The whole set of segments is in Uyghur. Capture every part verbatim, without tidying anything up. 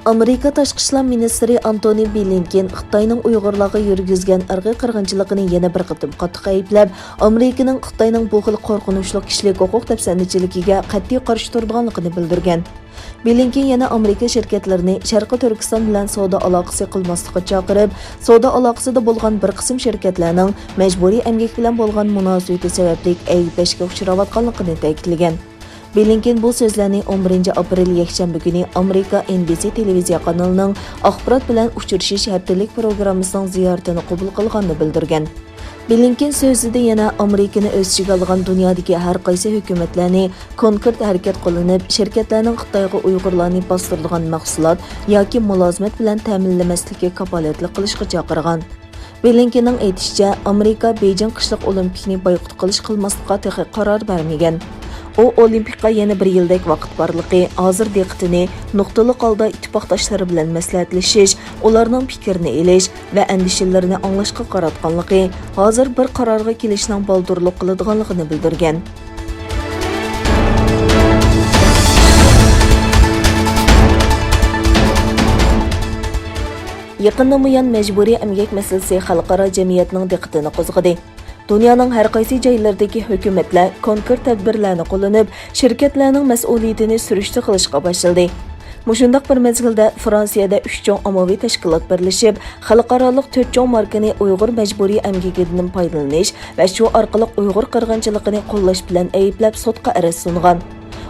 ئامېرىكا تاشقى ئىشلار مىنىستىرى ئانتونى بلىنكېن خىتاينىڭ ئۇيغۇرلارغا يۈرگۈزگەن ئىرقىي قىرغىنچىلىقىنى يەنە بىر قېتىم قاتتىق ئەيىبلەپ، ئامېرىكىنىڭ خىتاينىڭ بۇ خىل قورقۇنچلۇق كىشىلىك ھوقۇق دەپسەندىچىلىكىگە قەتئىي قارشى تۇرىدىغانلىقىنى بىلدۈرگەن. بلىنكېن يەنە ئامېرىكا شىركەتلىرىنى شەرقىي تۈركىستان بىلەن سودا ئالاقىسى قىلماسلىققا چاقىرىپ، سودا ئالاقىسىدا بولغان بىر قىسىم شىركەتلەرنىڭ مەجبۇرىي ئەمگەك بىلەن بولغان مۇناسىۋىتى سەۋەبلىك ئەيىبلەشكە ئۇچراۋاتقانلىقىنى تەكىتلىگەن. بلىنكېن بۇ سۆزلەرنى ئون بىرىنچى ئاپرېل يەكشەنبە كۈنى ئامېرىكا ئېن بى سى تېلېۋىزىيە قانىلىنىڭ ئاخبارات بىلەن ئۇچرىشىش ھەپتىلىك پروگراممىسىنىڭ زىيارىتىنى قوبۇل قىلغاندا بىلدۈرگەن. بلىنكېن سۆزىدە يەنە ئامېرىكىنى ئۆز ئىچىگە ئالغان دۇنيادىكى ھەر قايسى ھۆكۈمەتلەرنى كونكرېت ھەرىكەت قوللىنىپ، شىركەتلەرنىڭ خىتايغا ئۇيغۇرلارنى باستۇرىدىغان مەھسۇلات ياكى مۇلازىمەت بىلەن تەمىنلىمەسلىككە كاپالەتلىك قىلىشقا چاقىرغان. بلىنكېننىڭ ئېيتىشىچە، ئامېرىكا بېيجىڭ قىشلىق ئولىمپىكنى بايقۇت قىلىش قىلماسلىققا تېخى قارار بەرمىگەن. ئۇ ئولىمپىكقا يەنە بىر يىلدەك ۋاقىت بارلىقى، ھازىر دىققىتىنى نۇقتىلىق ھالدا ئىتتىپاقداشلىرى بىلەن مەسلىھەتلىشىش، ئۇلارنىڭ پىكرىنى ئېلىش ۋە ئەندىشىلىرىنى ئاڭلاشقا قاراتقانلىقى، ھازىر بىر قارارغا كېلىشنىڭ بالدۇرلۇق قىلىدىغانلىقىنى بىلدۈرگەن. يېقىندىن بۇيان، مەجبۇرىي ئەمگەك مەسىلىسى خەلقئارا جەمئىيەتنىڭ دىققىتىنى قوزغىدى. دۇنيانىڭ ھەر قايسى جايلىرىدىكى ھۆكۈمەتلەر كونكرېت تەدبىرلەرنى قوللىنىپ، شىركەتلەرنىڭ مەسئۇلىيىتىنى سۈرۈشتە قىلىشقا باشلىدى. مۇشۇنداق بىر مەزگىلدە، فرانسىيەدە ئۈچ چوڭ ئاممىۋى تەشكىلات بىرلىشىپ، خەلقئارالىق تۆت چوڭ ماركىنى ئۇيغۇر مەجبۇرىي ئەمگىكىدىن پايدىلىنىش ۋە شۇ ئارقىلىق ئۇيغۇر قىرغىنچىلىقىنى قوللاش بىلەن ئەيىبلەپ، سوتقا ئەرز سۇنغان.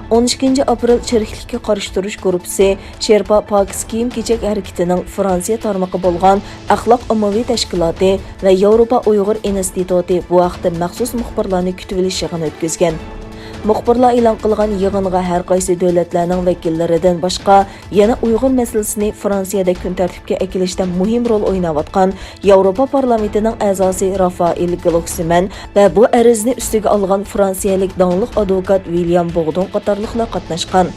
ئون ئىككىنچى ئاپرېل چىرىكلىككە قارشى تۇرۇش گۇرۇپپىسى شېرپا پاكىز كىيىم-كېچەك ھەرىكىتىنىڭ فرانسىيە تارمىقى بولغان ئەخلاق ئاممىۋى تەشكىلاتى ۋە ياۋروپا ئۇيغۇر ئىنستىتۇتى بۇ ھەقتە مەخسۇس مۇخبىرلارنى كۈتۈۋېلىش يىغىنى ئۆتكۈزگەن. مۇخبىرلار ئېلان قىلغان يىغىنغا ھەر قايسى دۆلەتلەرنىڭ ۋەكىللىرىدىن باشقا، يەنە ئۇيغۇر مەسىلىسىنى فرانسىيەدە كۈن تەرتىپكە ئەكېلىشتە مۇھىم رول ئويناۋاتقان ياۋروپا پارلامېنتىنىڭ ئەزاسى رافائېل گلوكسىمەن ۋە بۇ ئەرزنى ئۈستىگە ئالغان فرانسىيەلىك داڭلىق ئادۋوكات ۋىليام بوغدون قاتارلىقلار قاتناشقان.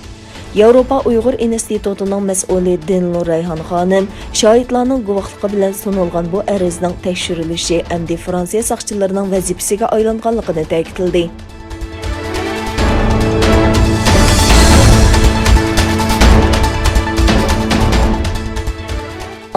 ياۋروپا ئۇيغۇر ئىنستىتۇتىنىڭ مەسئۇلى دىنلۇ رەيھان خانىم شاھىتلارنىڭ گۇۋاھلىقى بىلەن سۇنۇلغان بۇ ئەرزنىڭ تەكشۈرۈلۈشى ئەمدى فرانسىيە ساقچىلىرىنىڭ ۋەزىپىسىگە ئايلانغانلىقىنى تەكىتلىدى.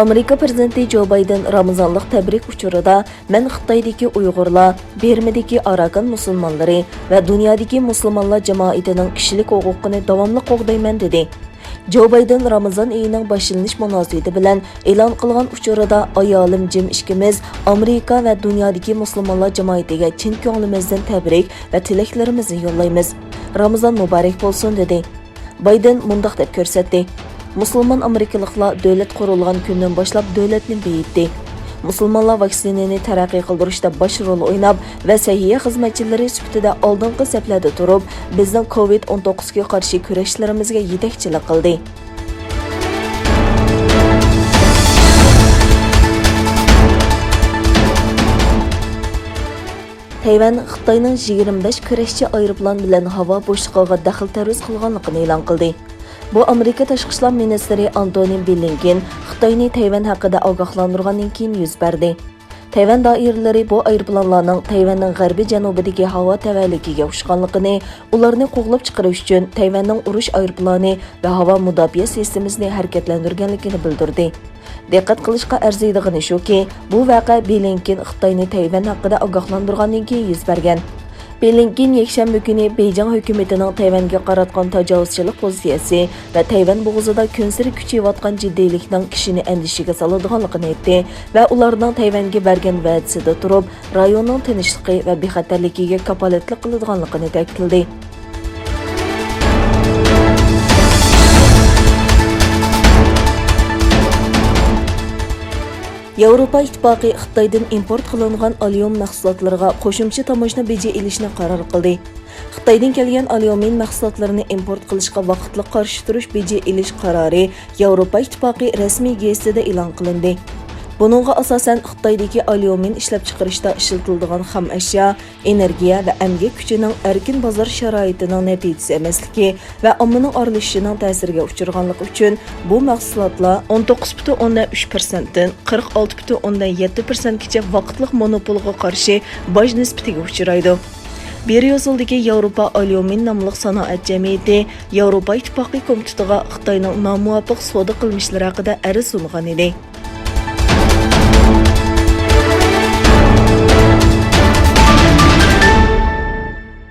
ئامېرىكا پىرېزىدېنتى جو بايدېن رامىزانلىق تەبرىك ئۇچۇرىدا، مەن خىتايدىكى ئۇيغۇرلار، بىرمىدىكى ئاراكان مۇسۇلمانلىرى ۋە دۇنيادىكى مۇسۇلمانلار جامائىتىنىڭ كىشىلىك ھوقۇقىنى داۋاملىق قوغدايمەن، دېدى. جو بايدېن رامىزان ئېيىنىڭ باشلىنىش مۇناسىۋىتى بىلەن ئېلان قىلغان ئۇچۇرىدا، ئايالىم جىم ئىككىمىز ئامېرىكا ۋە دۇنيادىكى مۇسۇلمانلار جامائىتىگە چىن كۆڭلىمىزدىن تەبرىك ۋە تىلەكلىرىمىزنى يوللايمىز. رامىزان مۇبارەك بولسۇن، دېدى. بايدېن مۇنداق دەپ كۆرسەتتى، مۇسۇلمان ئامېرىكىلىقلار دۆلەت قۇرۇلغان كۈندىن باشلاپ دۆلەتنى بېيىتتى. مۇسۇلمانلار ۋاكسىنىنى تەرەققىي قىلدۇرۇشتا باش رول ئويناپ ۋە سەھىيە خىزمەتچىلىرى سۈپىتىدە ئالدىنقى سەپلەردە تۇرۇپ، بىزنىڭ كوۋىد ئون توققۇزغا قارشى كۈرەشلىرىمىزگە يېتەكچىلىك قىلدى. تەيۋەن خىتاينىڭ يىگىرمە بەش كۈرەشچى ئايروپىلان بىلەن ھاۋا بوشلۇقىغا دەخلى تەرۇز قىلغانلىقىنى ئېلان قىلدى. بۇ ئامېرىكا تاشقى ئىشلار مىنىستىرى ئانتونى بلىنكېن خىتاينى تەيۋەن ھەققىدە ئاگاھلاندۇرغاندىن كېيىن يۈز بەردى. تەيۋەن دائىرىلىرى بۇ ئايروپىلانلارنىڭ تەيۋەننىڭ غەربىي جەنۇبىدىكى ھاۋا تەۋەلىكىگە ئۇچقانلىقىنى، ئۇلارنى قوغلاپ چىقىرىش ئۈچۈن تەيۋەننىڭ ئۇرۇش ئايروپىلانى ۋە ھاۋا مۇداپىئە سىستېمىسىنى ھەرىكەتلەندۈرگەنلىكىنى بىلدۈردى. دىققەت قىلىشقا ئەرزىيدىغىنى شۇكى، بۇ ۋەقە بلىنكېن خىتاينى تەيۋەن ھەققىدە ئاگاھلاندۇرغاندىن كېيىن يۈز بەرگەن. بلىنكېن يەكشەنبە كۈنى بېيجىڭ ھۆكۈمىتىنىڭ تەيۋەنگە قاراتقان تاجاۋۇزچىلىق پوزىتسىيەسى ۋە تەيۋەن بوغۇزىدا كۈنسېرى كۈچىيىۋاتقان جىددىيلىكنىڭ كىشىنى ئەندىشىگە سالىدىغانلىقىنى ئېيتتى ۋە ئۇلارنىڭ تەيۋەنگە بەرگەن ۋەدىسىدە تۇرۇپ، رايوننىڭ تىنچلىقى ۋە بىخەتەرلىكىگە كاپالەتلىك قىلىدىغانلىقىنى تەكىتلىدى. ياۋروپا ئىتتىپاقى خىتايدىن ئىمپورت قىلىنغان ئاليۇمىن مەھسۇلاتلىرىغا قوشۇمچە تاموژنا بېجى ئېلىشنى قارار قىلدى. خىتايدىن كەلگەن ئاليۇمىن مەھسۇلاتلىرىنى ئىمپورت قىلىشقا ۋاقىتلىق قارشى تۇرۇش بېجى ئېلىش قارارى ياۋروپا ئىتتىپاقى رەسمىي گېزىتىدە ئېلان قىلىندى. بۇنىڭغا ئاساسەن، خىتايدىكى ئاليۇمىن ئىشلەپچىقىرىشتا ئىشلىتىلىدىغان خام ئەشيا، ئېنېرگىيە ۋە ئەمگەك كۈچىنىڭ ئەركىن بازار شارائىتىنىڭ نەتىجىسى ئەمەسلىكى ۋە ئاممىنىڭ ئارىلىشىشىنىڭ تەسىرىگە ئۇچرىغانلىقى ئۈچۈن، بۇ مەھسۇلاتلار ئون توققۇز پۈتۈن ئوندىن ئۈچ پىرسەنتتىن قىرىق ئالتە پۈتۈن ئوندىن يەتتە پىرسەنتكىچە ۋاقىتلىق مونوپولغا قارشى باج نىسبىتىگە ئۇچرايدۇ. بريۇسسېلدىكى ياۋروپا ئاليۇمىن ناملىق سانائەت جەمئىيىتى ياۋروپا ئىتتىپاقى كومىتېتىغا خىتاينىڭ نامۇۋاپىق سودا قىلمىشلىرى ھەققىدە ئەرز سۇنغان ئىدى.